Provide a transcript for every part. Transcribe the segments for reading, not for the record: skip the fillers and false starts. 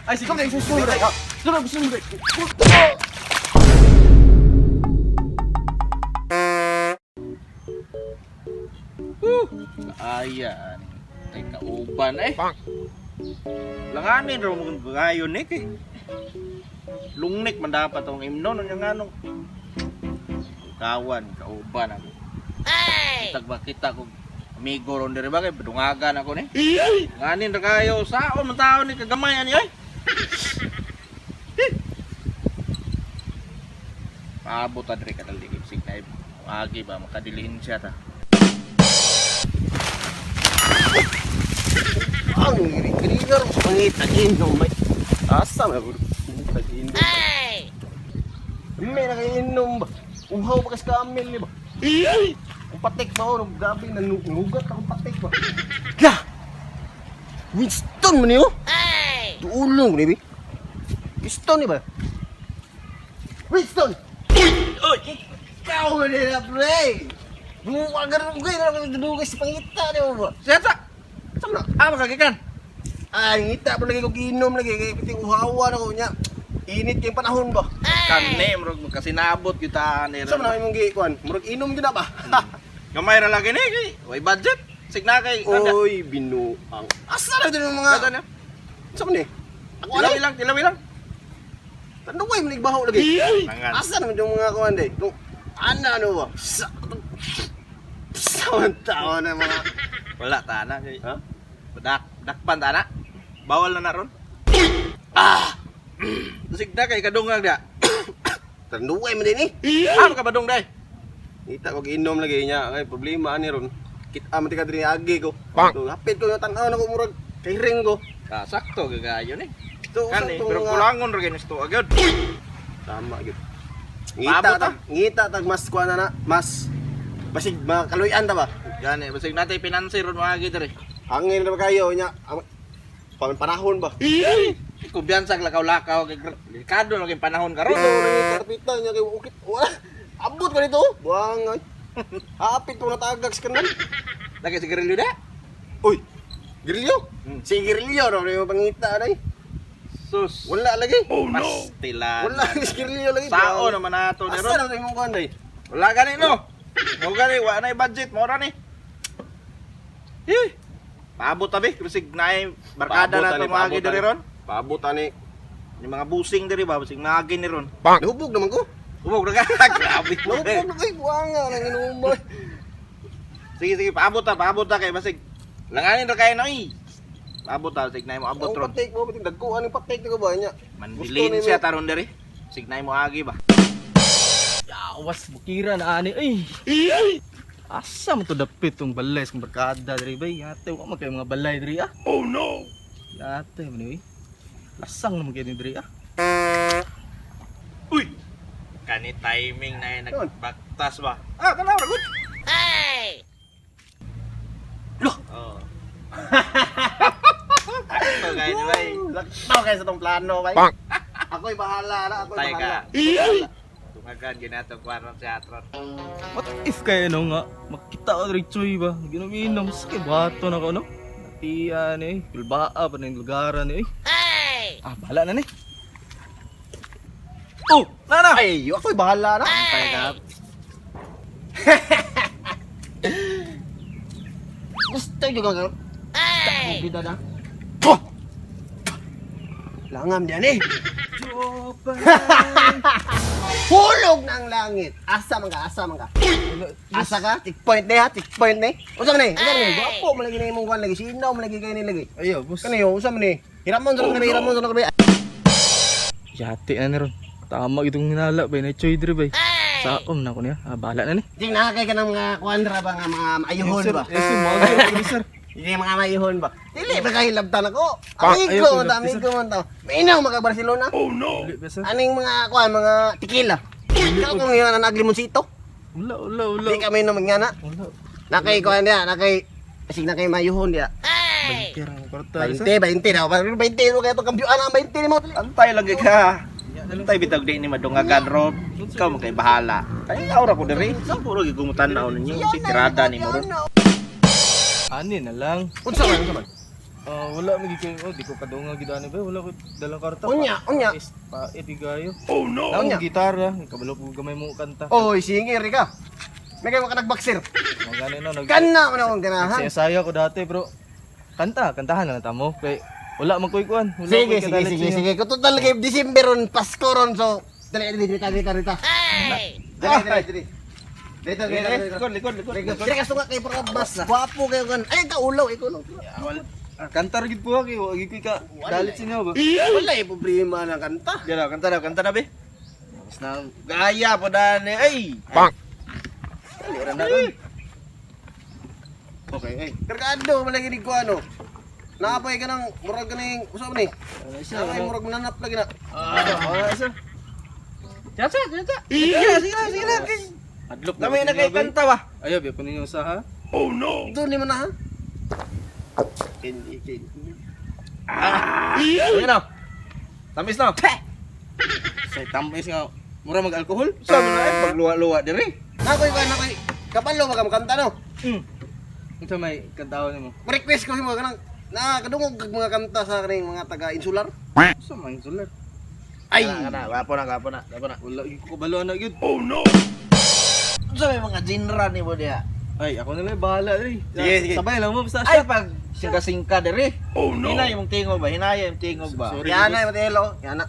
Ay, sige. Sige, sige, sige. Sunod, sunod. Kaaya ani. Tay kauban eh. Langanin ra mo gayon ni kay. Lungnik man dapat ang imnon unya nganong. Kawan, kauban ako. Ay! Tagba kita ko amigo ron diri ba kay padungagan ako ni. Nganin ra kayo saon man taon ni kagamay ani ay. Paabot ta diri kadali sig na agi ba makadilihin siya ta. Ang ngiri-ngiri pangita inom may. Asa man ako? Pangita inom. Ay! May nakainom ba? Uhaw ba kasi kamil ni ba? Ang patik ba oh, gabi nanugat akong patik ba? La! Winston man niyo? Ay! Duulong ni bi. Winston ni ba? Winston! Uy! Ikaw man nila pre! Buwagan mo kayo na dugay sa pangita niyo ba? Siya ta. Saan na? Ah, makagikan. Ay, ngita po lagi ko giinom lagi kay piti uhawa na ko niya. Init kay panahon ba? Kani murag kasinabot gyud ta ni. Sa man imong gikuan? Murag inom gyud na ba? Gamay ra lagi ni kay. Way budget. Sig na kay. Oy, binuang. Asa na din mga Kada na. Sa man ni? Ako Tilawi ano? lang, tilawi lang. Tanduay man baho lagi. Mangan. Asa naman yung mga kuan day? Nung ana ano ba? Sa sa man tao na mga Wala ta na kay. Ha? Dak, dakpan ta na. Bawal na na ron. Ah. Sig na kay kadungag da. Tanduay man din eh. Ah, makabadong day. Ngita ko giinom lagi niya kay problema ani ron. Kita man tika diri agi ko. So, hapit ko yung tan-aw na ko murag kay ring ko. Ah, sakto gagayon ni. So, Kani, usang tong pero mga- kulangon ra gyud sto agad. Tama gyud. Ngita Paabot, tag ngita tag mas kuan na na, mas basig mga kaluyan ta ba? Gani, basig natay pinansi ron mga diri. Hangin na ba kayo nya? Ang panahon ba? Kumpiyansa lakaw-lakaw kay delikado na kay panahon karon. Dito nangita pita nya kay ukit. Wala. Abot ko dito. Buang ay. Hapit ko natagag sa kanan. Lagi sigarilyo da. Uy. Grilyo. Hmm. Si Grilyo ro yung pangita anay. Sus. Wala lagi. Oh no. Pastilan. Wala si Grilyo lagi. Sao naman nato ni Asa ron. na imong kuan day? Wala gani no. Mo gani wa nay budget mo ra ni. Eh. Paabot tabi bisig naay barkada na to mga Paabot, diri ani. ron. Paabot ani. Yung mga busing diri ba bisig maagi ni ron. Nahubog naman ko. Umog ra ka. Grabe. Nahubog na kay buang nga nang inuman. Sige sige, paabot ta, paabot ta kay basig langanin ra kayo no eh. Paabot ta, sig naay mo abot Ang ron. patik mo, patik dagkuan ang patik ko ba niya. Mandilin siya taron diri. Sig naay mo agi ba. Yawas, bukira na ani. Ay! Asa mo to dapit tong balay sa barkada diri bay? Yate, wa man kayo mga balay diri ah. Oh no! Yate man eh. Lasang naman kayo diri ah. Uy. Kani timing na yun, nagbaktas ba? Ah, tanaw ra gud. Ay. Loh! Oh. Ito kayo di bay. Laktaw kayo sa tong plano bay. Ako'y bahala na, ako'y Tay ka. bahala. Tungagan ginato kwaron si Atron. What if kayo no nga makita ko diri choy ba? Ginom-inom sa kay bato na ko no. Natian eh, kulbaa pa na yung lugaran eh. Ay! Ah, bahala na ni. Oh, nana. Ay, ako'y bahala na. Tay ka. Gusto nyo gagawin. Ay! Bida na. Puh! Langam diyan eh. Hulog ng langit. Asa man ka, asa man ka. Asa ka? Checkpoint na ha, checkpoint na eh. Unsa man eh? Unsa man eh? Gwapo man lagi na imong kuan lagi. Sinaw man lagi kayo ni lagi. Ayo, boss. Kani yo, unsa man eh? Hiramon sa kami, hiramon sa kami. Yate na ni ron. Tama itong hinala bay na choy diri bay. Saom na ko niya. Ah, bahala na ni. Ding nakakay ka ng mga kuan ra ba nga mga maayuhon Sir, ba? eh, sir, mga sir, sir. Hindi mga maayuhon ba? Dili ba kayo labtan ako? Amigo Ayoko, man ta, sir. amigo man ta. Mainaw maka Barcelona. Dili ba, sir? Aning mga kuan mga tequila. Ikaw kung yun ang naglimoncito. Wala, wala, wala. Di kami no mangana. Wala. Nakay kuan dia, nakay asig nakay mayuhon dia. 20 ra ang kwarta, sir. 20, 20 daw. 20 mo kaya to kambyuan ang 20 nimo. Antay lang gyud ka. Antay bitag di ni madungagan ron. Ikaw man kay bahala. Kay aura ko diri. Sa puro gyud gumutan-aw ninyo si tirada ni mo ron. Ani na lang. Unsa man, unsa man? Ah, wala man gyud kayo. Oh, di ko kadungag gyud ani ba. Wala ko dalang karta. Unya, unya. Is pait gayo. Oh no. Unya. Gitara, kabalo ko gamay mo kanta. Oy, singer ka. May kayo ka nagboxer. Magani no nag Kana man akong ganahan. Nagsaya ko dati bro. Kanta, kantahan na lang tamo kay wala man koy kuan. Wala Sige, ko'y sige, kadalit sige, sa inyo. sige. Kung total kay December ron, Pasko ron, so dali, dali, dali, dali, dali. Dali, dali, dali. Dali, dali, dali. Likod, likod, likod. Dali ka sunga kay para mas gwapo kayo kan. Ay, kaulaw, ikaw lang. Ah, kanta ra gid po kay wa gid koy ka dalit sa inyo ba. Wala eh problema ng kanta. Diyan, kanta na, kanta na be. Mas na Gaya po dani ay. dali ra na ron. Okay, ay. Kargado man lagi ko ano. Naapay ka ng murag ganing usa man ni. Ano siya? Naapay murag mananap lagi na. Ah, wala siya. Tsa, tsa, tsa. Sige na, sige na, sige na. Adlok Dami na kay kanta ba? Ayaw, biya po ninyo sa ha. Doon ni man na ha. Hindi, hindi. Sige na. Tamis na. Sa tamis nga mura mag-alkohol. Sabi na ay pagluwa-luwa diri. Nakoy ba nakoy. Kabalo ba ka makanta no? Unsa may kantahon nimo? Request ko sa mga kanang na kadungog kag mga kanta sa kaning mga taga insular. Unsa man insular? Ay, Kana, gwapo na, gwapo na, gwapo na. Wala gyud ko kabalo na gyud. Unsa may mga genre nimo diha? Ay, ako na lang bahala diri. Sige, sige. Sabay lang mo basta Ay shot. pag singka-singka diri. Oh no. Hinay imong tingog ba? Hinaya imong tingog ba? Sorry. Yana matelo, yana.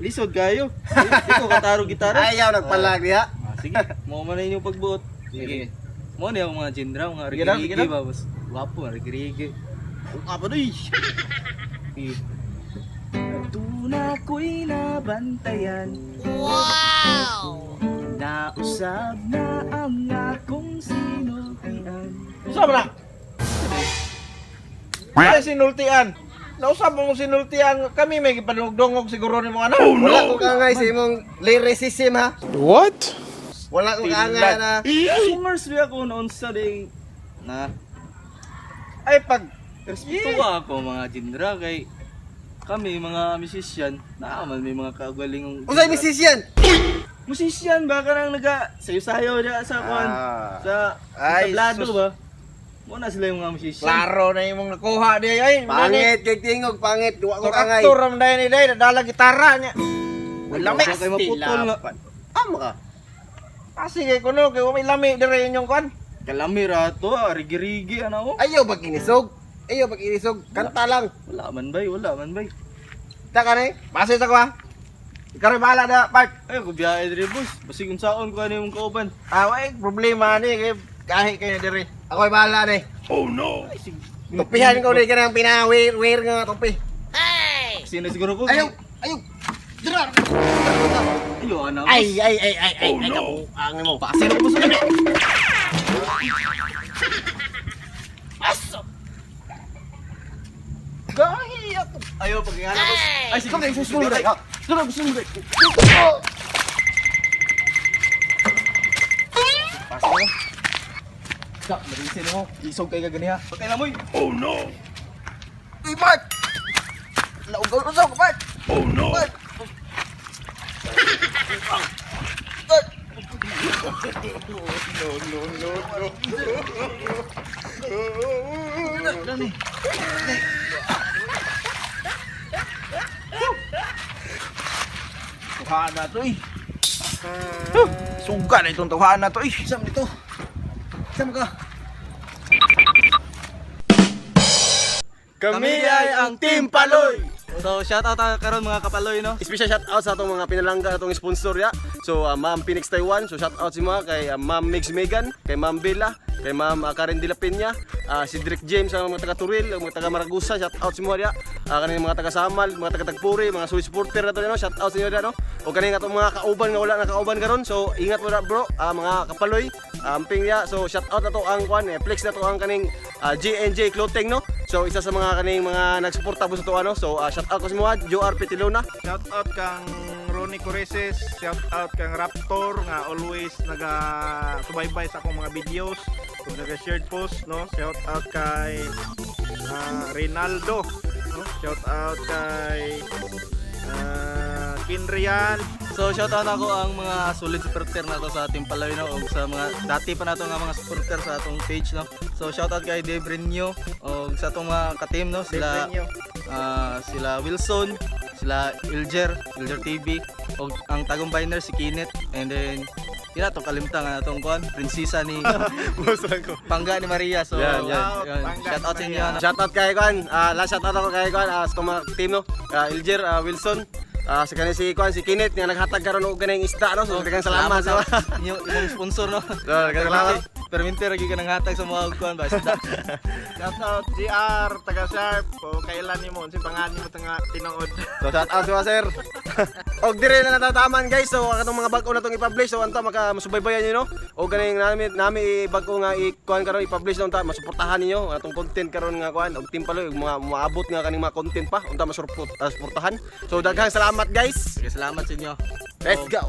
Lisod kayo. Di ko kataro gitara. Ayaw nagpalag diha. Ah, sige, mo man na inyong pagbuot. Sige. Mo ni ang mga genre, mga Sige na, sige rigirigi na. ba boss. Wapo, rigirigi. Apa doy? Sige. Tuna ko'y nabantayan. Wow! Nausab na ang akong sinultian. Unsa man na? Ay sinultian. Nausab mo sinultian kami may gipanugdongog siguro nimo ana. Oh Wala ko kaangay sa imong lyricism ha. What? Wala ko kaangay na. Singers rin ako noon sa ding na Ay pag respeto ka ako mga genre kay kami mga musician naaman may mga kagaling Unsay musician? Musician ba ka nang naga sayo-sayo diya sa kwan Ah. sa Ay, tablado sus. ba? Mo na sila yung mga musician. Klaro na imong nakuha di ay. Pangit kay tingog, pangit. Wa ko kaangay. Aktor ram dai ni dai dala gitara niya. Wala Wala kay maputol nga. Amo ka. Ah, sige kuno kay may lami dire inyong kwan. Kalami ra to, ah, rigi-rigi ano ko. Ayaw pag inisog. Ayaw pag inisog. Kanta lang. Wala man bay, wala man bay. Ta ka na eh. Base sa ko ha. Ikaw rin bahala na, Park. Ay, ko biyahe diri boss. Basig unsaon ko ani imong kauban. Ah, way, problema ni kay kahi kayo dire. Ako'y bahala na eh. Ay, sig Tupihan ko ni kanang pina-wear nga tupi. Sino siguro ko? Ayaw, ayaw. Dira. Ayo ana. Ay, ay, ay, ay, ay, ay, kabuang mo. Pasir ko boss. Gahi ako. Ayo pagingana boss. Ay, sige. Sige, susunod. Sunod, sunod. Pasok mo. Sa, marisin mo. Isog kay kaganiha. Patay na moy. Uy, Mark! Laugaw na sa Mark! Oh no! Mark! Mark! Tuhaan na to eh. Huh, Suga na itong tuhaan na to eh. Sam dito. Sam ka. Kami ay ang Team Paloy. So, shout out karon mga kapaloy no. Special shout out sa atong mga pinalangga atong sponsor ya. So Ma'am Phoenix Taiwan, so shout out si mga kay Ma'am Migs Megan, kay Ma'am Bella, kay Ma'am Karen De La Peña, si Drake James ang mga taga Turil, ang mga taga Maragusa, shout out si mga ya. Kaning mga taga Samal, mga taga Tagpuri, mga solid supporter na to no, shout out sa inyo ya no. O kaning atong mga kauban nga wala na kauban karon. So ingat mo na bro, mga kapaloy, amping ya. So shout out na to ang kwan, flex na to ang kaning J&J Clothing no. So isa sa mga kaning mga nagsuporta po sa to ano. So shout out ko si mga Joe R. Petilona. Shout out kang Ronnie Coreses, shout out kang Raptor nga always naga subaybay sa akong mga videos, kung naga shared post no. Shout out kay Rinaldo, no? Shout out kay Kinrian. So shout out ako ang mga solid supporter nato sa ating Palawi, no, og sa mga dati pa nato nga mga supporter sa atong page, no. So shout out kay Dave Renyo og sa atong mga ka-team, no, sila Dave Renyo. Sila Wilson, sila Ilger, Ilger TV, og ang Tagumbiner si Kenneth, and then yun atong kalimtang nga atong kuan, prinsesa ni Boss lang ko. Pangga ni Maria. So Yan, yan. yun. Pangga Shout ni out sa inyo. Maria. No? Shout out kay Kwan. Last shout out ako kay Kwan, sa mga team, no. Ilger, Wilson. Sa kanin si Kwan, si Kenneth nga naghatag karon og ganing isda, no. So daghang salamat sa Inyo imong sponsor, no. So, daghang salamat. Pero minter lagi ka nang hatag sa mga kuan ba isda. Shout out GR taga Sharp. O kailan nimo, unsay pangalan nimo tanga tinuod. So shout out sa sir. Og dire na natataman, guys. So ang katong mga bag-o na tong i-publish, so unta maka masubaybayan niyo, no. Og ganing nami nami bag-o nga i-kuan karon, i-publish na unta masuportahan ninyo ang atong content karon nga kuan og Team Paloy ug mga moabot nga kaning mga content pa unta masuportahan. So daghang salamat, guys. Sige, salamat sa inyo. Let's go.